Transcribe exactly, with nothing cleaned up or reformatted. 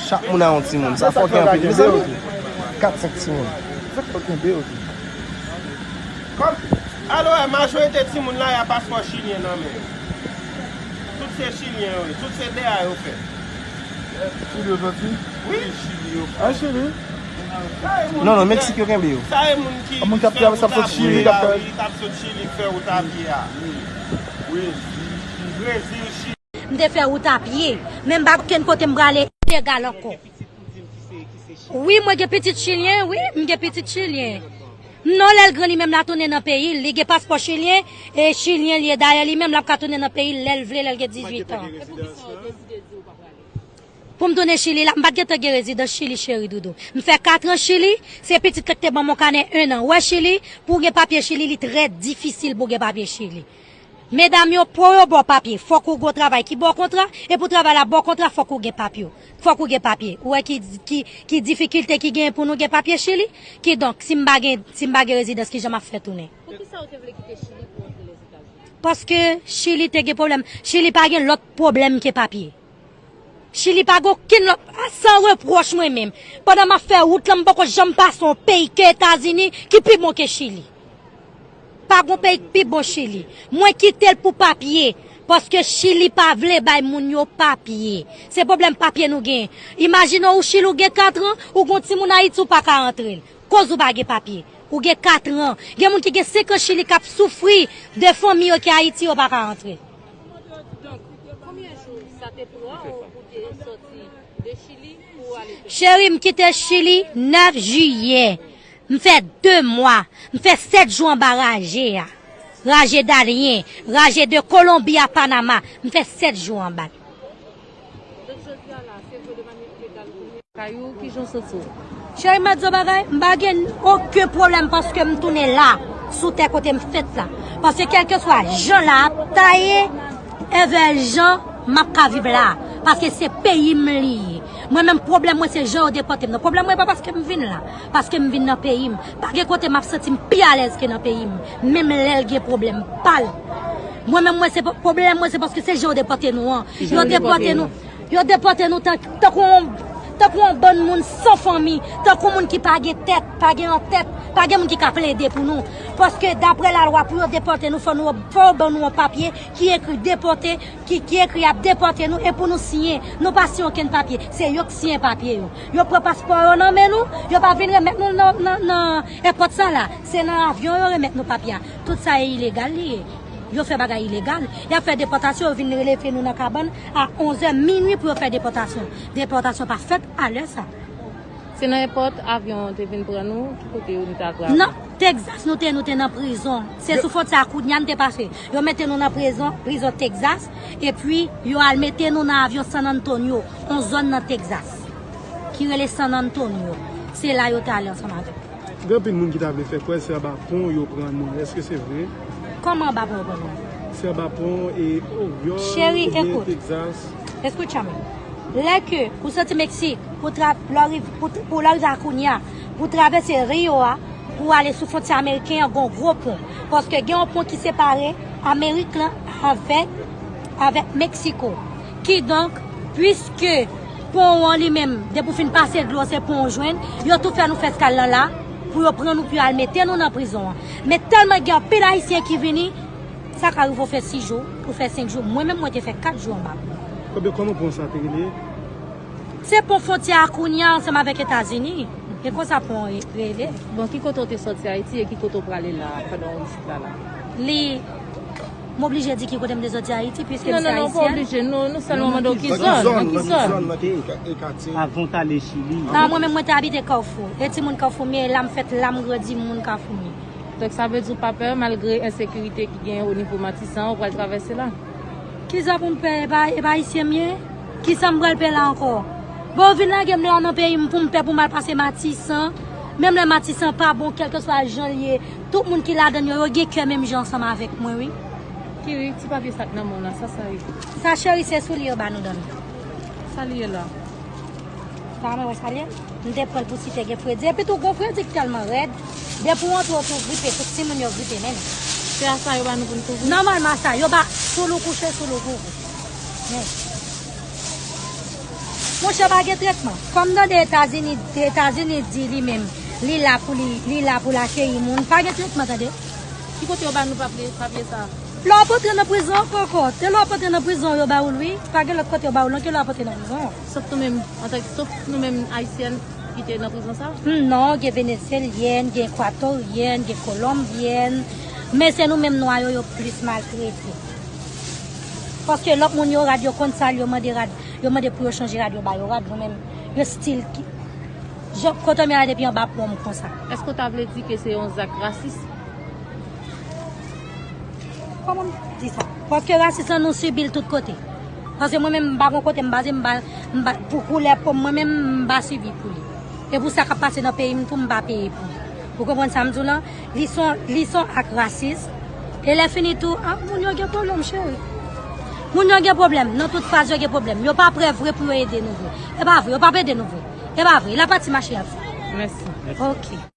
Chak moun a yon timoun. Sa fòkè anpil, mezanmi. Kat, senk timoun. Sa fòkè anpil. Kòm, alò, majorite timoun la, y a paspò chilyen nan men yo. Tout se chilyen yo ye, tout se D A yo fè. Chili yo soti? Wi. Chili yo fè. An Chili? Sa e moun Non, non, ki Meksik yo kenbe yo. Sa e moun ki Moun k ap fè travay, wout sa ap sot a Chili, pye k ap a, travay. Wi, k ap sot Chili, fè wout a pye a. Wi. Brezil, Chili. M te fè wout a pye, men m pa gen okenn kote m prale ilegal ankò. Wi, mwen gen pitit chilyen, wi, m gen pitit chilyen. Non, lè l gran, li menm l a tounen nan peyi l. Li gen paspò chilyen, e chilyen li ye. Dayè, li menm, l ap ka tounen nan peyi l lè l vle, lè l gen dizuit an. Pou m tounen Chili la, m pa t gentan gen rezidans Chili, cheri doudou. M fè kat an Chili, se pitit la ki te ban m yon kanè en an. Wè Chili, pou w gen papye Chili, li trè difisil pou w gen papye Chili. Medam yo, pou yo ba w papye, fòk ou gen yon travay ki ba w kontra, e pou travay la ba w kontra, fòk ou gen papye. Fòk ou gen papye. Ou wè ki, ki, ki difikilte ki genyen pou nou gen papye Chili? Kidonk, si m pa gen, si m pa gen rezidans, kijan m ap fè tounen? Poukisa ou te vle kite Chili pou antre Lèzetazini? Paske Chili te gen pwoblèm. Chili pa gen lòt pwoblèm ke papye. Chili pa gen okenn lòt, a, san repwòch mwen menm. Pandan m ap fè wout lan, m poko janm pase yon peyi ke Etazini ki pi bon ke Chili. Pa gen peyi ki pi bon Chili. Mwen kite l pou papye, paske Chili pa vle bay moun yo papye. Se pwoblèm papye nou gen. Imajine w, ou Chili, ou gen kat an, ou gen yon timoun Ayiti, ou pa ka antre l. Koz ou pa gen papye. Ou gen kat an. Gen moun ki gen senk an Chili k ap soufri de fanmi yo ki Ayiti, yo pa ka antre. Donk, konbyen jou sa te pran w pou te sòti de Chili pou w ale Chili? Cheri, m kite Chili nèf jiyè. M fè de mwa. M fè sèt jou anba raje a. Raje Darién, raje de Kolonbi a Panama. M fè sèt jou anba l. Donk, jodi a la, se vre de manyè ilegal ou tounen kay ou, kijan w santi w? Cheri, m ap di w bagay, m pa gen okenn pwoblèm paske m tounen la, sou tè kote m fèt la. Paske kèlkeswa jan la ap taye, evè jan m ap ka viv la. Paske se peyi m li ye. Mwen menm, pwoblèm mwen se jan yo depòte m nan. Pwoblèm mwen pa paske m vin la, paske m vin nan peyi m. Pa gen kote m ap santi m pi alèz ke nan peyi m. Menm lè l gen pwoblèm pa l. Mwen menm, mwen se pa, pwoblèm mwen se paske se jan yo depòte nou an. Yo depòte nou. Yo depòte nou tan, tankou yon, tankou yon bann moun san fanmi, tankou moun ki pa gen tèt, pa gen antèt, pa gen moun ki ka plede pou nou. Paske daprè lalwa, pou yo depòte nou, fò nou, fò yo ban nou yon papye ki ekri depòte, ki, ki ekri y ap depòte nou, e pou nou siyen. Nou pa siyen okenn papye. Se yo k siyen papye yo. Yo pran paspò yo nan men nou, yo pa vin remèt nou nan, nan, nan èpòt sa la. Se nan avyon yo remèt nou papye a. Tout sa e ilegal li ye. Yo fè bagay ilegal. Y ap fè depòtasyon, yo vin rele fè nou nan kabann a onzè, minwi pou yo fè depòtasyon. Depòtasyon pa fèt a lè sa. Se nan èpòt avyon an te vin pran nou, ki kote nou t al travay? Nan Texas, nou te, nou te nan prizon. Se sou fwontyè a Kounya n te pase. Yo mete nou nan prizon, prizon Texas, epi yo al mete nou nan avyon San Antonio, yon zòn nan Texas, ki rele San Antonio. Se la yo t ale ansanm avèk nou. Gen anpil moun ki ta vle fè kwè se anba pon yo pran nou. Èske se vre? Kòman anba pon yo pran nou? Se anba pon e Oryòl oubyen Texas. Cheri, ekout. Escúchame. Lè ke ou soti Meksik, pou tra-, lè w riv-, pou, pou lè w rive a Kounya, pou travèse Rio a, pou ale sou fwontyè ameriken an, gen yon gwo pon. Paske gen yon pon ki separe Amerik lan avèk, avèk Meksiko. Kidonk, piske pon an li menm, depi w fin pase dlo, se pon w jwenn, yo tou fè nou fè eskal lan la, pou yo pran nou, pou yo al mete nou nan prizon an. Men tèlman gen anpil Ayisyen ki vini, sa ka rive w fè sis jou, ou fè senk jou. Mwen menm, mwen te fè kat jou anba pon. Kòman, kòman pon sa te rele? Se pon fwontyè a Kounya ansanm avèk Etazini. E konsa pon an re-, rele. Bon, ki kote w te sòti Ayiti e ki kote w prale la, pandan w isit la, la? Li, m oblije di ki kote m te sòti Ayiti, piske m se ayisyèn. Non, non, non, pa oblije. Nou, nou sèlman mande w ki zòn, nan ki zòn. Nan ki zòn, nan ki katye? Avan w t ale Chili. Nan, mwen menm, mwen te abite Kafou. E timoun Kafou m ye, la m fèt, la m grandi, m moun Kafou m ye. Donk, sa vle di w pa pè, malgre ensekirite ki genyen o nivo Matisan, ou pral travèse la? Kisa pou m pè? E pa, e pa ayisyen m ye? Kisa m pral pè la ankò? Bon, yo vin lage m la nan peyi m pou m pè pou m al pase Matisan. Menm lè Matisan pa bon, kèlkeswa jan l ye, tout moun ki ladan l yo, yo gen kè menm jan ansanm avèk mwen, wi. Kiri, ti papye sa k nan men w la, sa sa ye? Sa, cheri, se soulye yo ba nou dòmi. Sa li ye la? Sa mwen wè sa l ye? M te pran l pou si te gen fredi. Epi tou, gon fredi k tèlman rèd, depi w antre, w tou gripe, tout timoun yo gripe menm. Se a sa yo ba nou pou n kouvri? Nòmalman, sa yo ba, soul ou kouche, soul ou kouvri. Men. Monchè, pa gen tretman. Kòm tande Etazini, Etazini di li menm, li la pou li, li la pou l akeyi moun. Pa gen tretman, tande. Ki kote yo ba nou papye, papye sa? Lè w ap antre nan prizon ankò, ankò. Te lè w ap antre nan prizon, yo ba ou l, wi. Pa gen lòt kote yo ba ou l, non, ke lè w ap antre nan prizon. Sof nou menm, antanke, sof nou menm Ayisyèn ki te nan prizon sa? Hmm, non, gen Venezyelyèn, gen Ekwatoryen, gen Kolonbyen. Men se nou menm nwa yo, yo plis maltrete. Paske lòt moun yo rad, yo konn sa l, yo mande rad, yo mande pou yo chanje rad, yo ba yo rad, nou menm, yo stil ki. Jan kote m ye la depi anba pon m konsa. Èske w ta vle di ke se yon zak rasis? Kòman m di sa? Paske rasis lan nou sibi l tout kote. Paske mwen menm m pa gon kote m baze, m pa, m pa, pou koulè po m, mwen menm m pa sibi pou li. E pou sa k ap pase nan peyi m tou, m pa peye pou li. Ou konprann sa m di w lan? Li se yon, li se yon ak rasis. E lè fini tou, ah, moun yo gen pwoblèm, cheri. Moun yo gen pwoblèm. Nan tout faz yo gen pwoblèm. Yo pa prè vre pou yo ede nou vre. E pa vre, yo p ap ede nou vre. E pa vre. La pati mache y ap fè. Mèsi. Ok.